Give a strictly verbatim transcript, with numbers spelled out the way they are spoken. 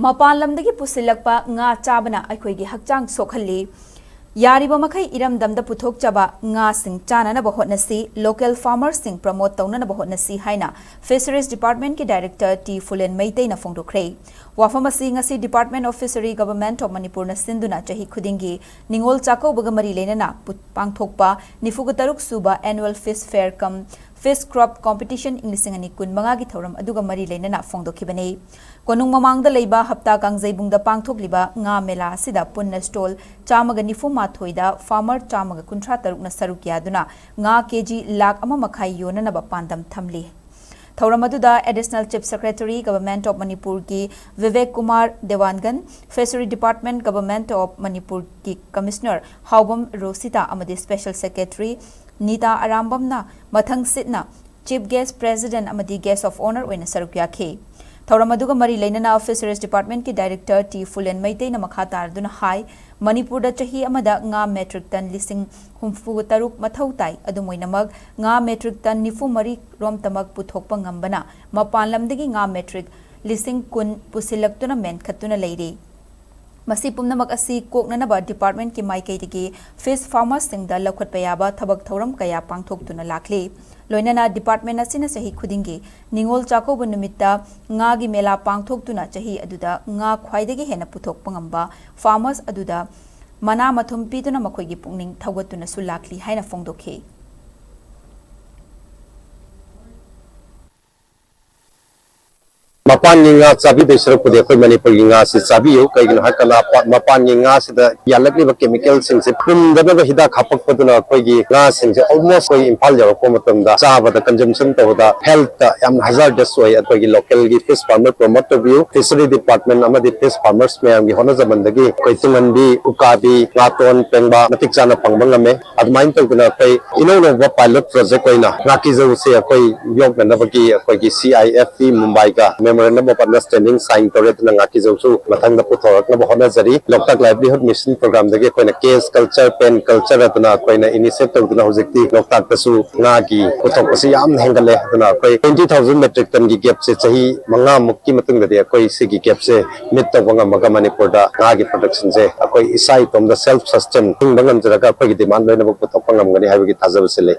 ꯃꯄꯥꯟ ꯂꯝꯗꯒꯤ ꯄꯨꯁꯤꯜꯂꯛꯄ ꯉꯥ ꯆꯥꯕꯅ ꯑꯩꯈꯣꯏꯒꯤ ꯍꯛꯆꯥꯡ ꯁꯣꯛꯍꯜꯂꯤ꯫ ꯌꯥꯔꯤꯕ ꯃꯈꯩ ꯏꯔꯝꯗꯝꯗ ꯄꯨꯊꯣꯛꯆꯕ ꯉꯥꯁꯤꯡ ꯆꯥꯅꯅꯕ ꯍꯣꯠꯅꯁꯤ, local farmerꯁꯤꯡ promote ꯇꯧꯅꯅꯕ ꯍꯣꯠꯅꯁꯤ ꯍꯥꯏꯅ Fisheries Departmentꯀꯤ Director ꯇꯤ ꯐꯨꯂꯦꯟ ꯃꯩꯇꯩꯅ ꯐꯣꯡꯗꯣꯛꯈ꯭ꯔꯦ꯫ ꯋꯥꯐꯝ ꯑꯁꯤ ꯉꯁꯤ Department of Fishery, Government of Manipureꯅ ꯁꯤꯟꯗꯨꯅ ꯆꯍꯤ ꯈꯨꯗꯤꯡꯒꯤ ꯅꯤꯉꯣꯜ ꯆꯥꯛꯀꯧꯕꯒ ꯃꯔꯤ ꯂꯩꯅꯅ ꯄꯨ-, ꯄꯥꯡꯊꯣꯛꯄ ꯅꯤꯐꯨꯒ ꯇꯔꯨꯛ ꯁꯨꯕ Annual Fish Fair cum Fish Crop Competition ꯏꯪ ꯂꯤꯁꯤꯡ ꯑꯅꯤ ꯀꯨꯟ ꯃꯉꯥꯒꯤ ꯊꯧꯔꯝ ꯑꯗꯨꯒ ꯃꯔꯤ ꯂꯩꯅꯅ ꯐꯣꯡꯗꯣꯛꯈꯤꯕꯅꯤ꯫ ꯀꯣꯅꯨꯡ ꯃꯃꯥꯡꯗ ꯂꯩꯕ ꯍꯞꯇꯥ ꯀꯥꯡꯖꯩꯕꯨꯡꯗ ꯄꯥꯡꯊꯣꯛꯂꯤꯕ ꯉꯥ ꯃꯦꯂꯥ ꯑꯁꯤꯗ ꯄꯨꯟꯅ stall ꯆꯥꯝꯃꯒ ꯅꯤꯐꯨ ꯃꯥꯊꯣꯏꯗ farmer ꯆꯥꯝꯃꯒ ꯀꯨꯟꯊ꯭ꯔꯥ ꯇꯔꯨꯛꯅ ꯁꯔꯨꯛ ꯌꯥꯗꯨꯅ ꯉꯥ ꯀꯦꯖꯤ ꯂꯥꯈ ꯑꯃ ꯃꯈꯥꯏ ꯌꯣꯟꯅꯅꯕ ꯄꯥꯟꯗꯝ ꯊꯝꯂꯤ꯫ ꯊꯧꯔꯝ ꯑꯗꯨꯗ Additional Chief Secretary, Government of Manipurꯒꯤ Vivek Kumar ꯗꯦꯋꯥꯟꯒꯟ, Fishery Department, Government of Manipurꯒꯤ Commissioner ꯍꯥꯎꯕꯝ ꯔꯣꯁꯤꯇꯥ ꯑꯃꯗꯤ Special Secretary ꯅꯤꯇꯥ ꯑꯔꯥꯝꯕꯝꯅ ꯃꯊꯪ ꯁꯤꯠꯅ Chief Guest, President ꯑꯃꯗꯤ Guest of Honour ꯑꯣꯏꯅ ꯁꯔꯨꯛ ꯌꯥꯈꯤ꯫ ꯊꯧꯔꯝ ꯑꯗꯨꯒ ꯃꯔꯤ ꯂꯩꯅꯅ Fisheries Departmentꯀꯤ Director ꯇꯤ ꯐꯨꯂꯦꯟ ꯃꯩꯇꯩꯅ ꯃꯈꯥ ꯇꯥꯔꯗꯨꯅ ꯍꯥꯏ, ꯃꯅꯤꯄꯨꯔꯗ ꯆꯍꯤ ꯑꯃꯗ ꯉꯥ metric ton ꯂꯤꯁꯤꯡ ꯍꯨꯝꯐꯨ ꯇꯔꯨꯛ ꯃꯊꯧ ꯇꯥꯏ꯫ ꯑꯗꯨꯝ ꯑꯣꯏꯅꯃꯛ, ꯉꯥ metric ton ꯅꯤꯐꯨ ꯃꯔꯤ ꯔꯣꯝꯇꯃꯛ ꯄꯨꯊꯣꯛꯄ ꯉꯝꯕꯅ ꯃꯄꯥꯟ ꯂꯝꯗꯒꯤ ꯉꯥ metric ꯂꯤꯁꯤꯡ ꯀꯨꯟ ꯄꯨꯁꯤꯜꯂꯛꯇꯨꯅ ꯃꯦꯟꯈꯠꯇꯨꯅ ꯂꯩꯔꯤ꯫ ꯃꯁꯤ ꯄꯨꯝꯅꯃꯛ ꯑꯁꯤ ꯀꯣꯛꯅꯅꯕ departmentꯀꯤ ꯃꯥꯏꯀꯩꯗꯒꯤ fish farmerꯁꯤꯡꯗ ꯂꯧꯈꯠꯄ ꯌꯥꯕ ꯊꯕꯛ ꯊꯧꯔꯝ ꯀꯌꯥ ꯄꯥꯡꯊꯣꯛꯇꯨꯅ ꯂꯥꯛꯂꯤ꯫ ꯂꯣꯏꯅꯅ department ꯑꯁꯤꯅ ꯆꯍꯤ ꯈꯨꯗꯤꯡꯒꯤ ꯅꯤꯉꯣꯜ ꯆꯥꯛꯀꯧꯕ ꯅꯨꯃꯤꯠꯇ ꯉꯥꯒꯤ ꯃꯦꯂꯥ ꯄꯥꯡꯊꯣꯛꯇꯨꯅ ꯆꯍꯤ ꯑꯗꯨꯗ ꯉꯥ ꯈ꯭ꯋꯥꯏꯗꯒꯤ ꯍꯦꯟꯅ ꯄꯨꯊꯣꯛꯄ ꯉꯝꯕ farmers ꯑꯗꯨꯗ ꯃꯅꯥ ꯃꯊꯨꯝ ꯄꯤꯗꯨꯅ ꯃꯈꯣꯏꯒꯤ ꯄꯨꯛꯅꯤꯡ ꯊꯧꯒꯠꯇꯨꯅꯁꯨ ꯂꯥꯛꯂꯤ ꯍꯥꯏꯅ ꯐꯣꯡꯗꯣꯛꯈꯤ꯫ ꯃꯄꯥꯟꯒꯤ ꯉꯥ ꯆꯥꯕꯤꯗꯣꯏ ꯁꯔꯨꯛꯄꯨꯗꯤ ꯑꯩꯈꯣꯏ ꯃꯅꯤꯄꯨꯔꯒꯤ ꯉꯥꯁꯤ ꯆꯥꯕꯤꯌꯨ꯫ ꯀꯩꯒꯤꯅꯣ ꯍꯥꯏꯔꯀꯥꯟꯗ ꯄ-, ꯃꯄꯥꯟꯒꯤ ꯉꯥꯁꯤꯗ ꯌꯥꯜꯂꯛꯂꯤꯕ chemicalꯁꯤꯡꯁꯦ ꯄꯨꯝꯗꯅꯕ ꯍꯤꯗꯥꯛ ꯍꯥꯞꯄꯛꯄꯗꯨꯅ ꯑꯩꯈꯣꯏꯒꯤ ꯉꯥꯁꯤꯡꯁꯦ almost ꯑꯩꯈꯣꯏ ꯏꯝꯐꯥꯜ ꯌꯧꯔꯛꯄ ꯃꯇꯝꯗ ꯆꯥꯕꯗ, consumption ꯇꯧꯕꯗ healthꯇ ꯌꯥꯝꯅ hazardous ꯑꯣꯏ꯫ ꯑꯩꯈꯣꯏꯒꯤ localꯒꯤ fish farmer promote ꯇꯧꯕꯤꯌꯨ꯫ Fishery Department ꯑꯃꯗꯤ fish farmers ꯃꯌꯥꯝꯒꯤ ꯍꯣꯠꯅꯖꯃꯟꯗꯒꯤ ꯑꯩꯈꯣꯏ ꯇꯨꯡꯍꯟꯕꯤ, ꯎꯀꯥꯕꯤ, ꯉꯥꯇꯣꯟ, ꯄꯦꯡꯕꯥ ꯃꯇꯤꯛ ꯆꯥꯅ ꯐꯪꯕ ꯉꯝꯃꯦ꯫ ꯑꯗꯨꯃꯥꯏꯅ ꯇꯧꯗꯅ ꯑꯩꯈꯣꯏ ꯏꯅꯧ ꯅꯧꯕ pilot project ꯑꯣꯏꯅ ꯉꯥꯀꯤꯖꯧꯁꯦ ꯑꯩꯈꯣꯏ ꯌꯣꯛꯅꯅꯕꯒꯤ ꯑꯩꯈꯣꯏꯒꯤ C I F T ꯃꯨꯝꯕꯥꯏꯒ Memorandum of Understanding sign ꯇꯧꯔꯦ, ꯑꯗꯨꯅ ꯉꯥꯀꯤꯖꯧꯁꯨ ꯃꯊꯪꯗ ꯄꯨꯊꯣꯔꯛꯅꯕ ꯍꯣꯠꯅꯖꯔꯤ꯫ Loktak Livelihood Mission Program ꯗꯒꯤ ꯑꯩꯈꯣꯏꯅ case culture, pen culture ꯑꯗꯨꯅ ꯑꯩꯈꯣꯏꯅ initiate ꯇꯧꯗꯨꯅ ꯍꯧꯖꯤꯛꯇꯤ ꯂꯣꯛꯇꯥꯛꯇꯁꯨ ꯉꯥꯒꯤ ꯄꯨꯊꯣꯛꯄꯁꯤ ꯌꯥꯝꯅ ꯍꯦꯟꯒꯠꯂꯦ꯫ ꯑꯗꯨꯅ ꯑꯩꯈꯣꯏ twenty thousand metric ton ꯒꯤ gap ꯁꯦ ꯆꯍꯤ ꯃꯉꯥꯃꯨꯛꯀꯤ ꯃꯇꯨꯡꯗꯗꯤ ꯑꯩꯈꯣꯏ ꯁꯤꯒꯤ gap ꯁꯦ meet ꯇꯧꯕ ꯉꯝꯃꯒ ꯃꯅꯤꯄꯨꯔꯗ ꯉꯥꯒꯤ production ꯁꯦ ꯑꯩꯈꯣꯏ ꯏꯁꯥ ꯏꯇꯣꯝꯗ self sustain ꯍꯤꯡꯕ ꯉꯝꯖꯔꯒ ꯑꯩꯈꯣꯏꯒꯤ demand ꯂꯣꯏꯅꯃꯛ ꯄꯨꯊꯣꯛꯄ ꯉꯝꯒꯅꯤ ꯍꯥꯏꯕꯒꯤ ꯊꯥꯖꯕꯁꯤ ꯂꯩ꯫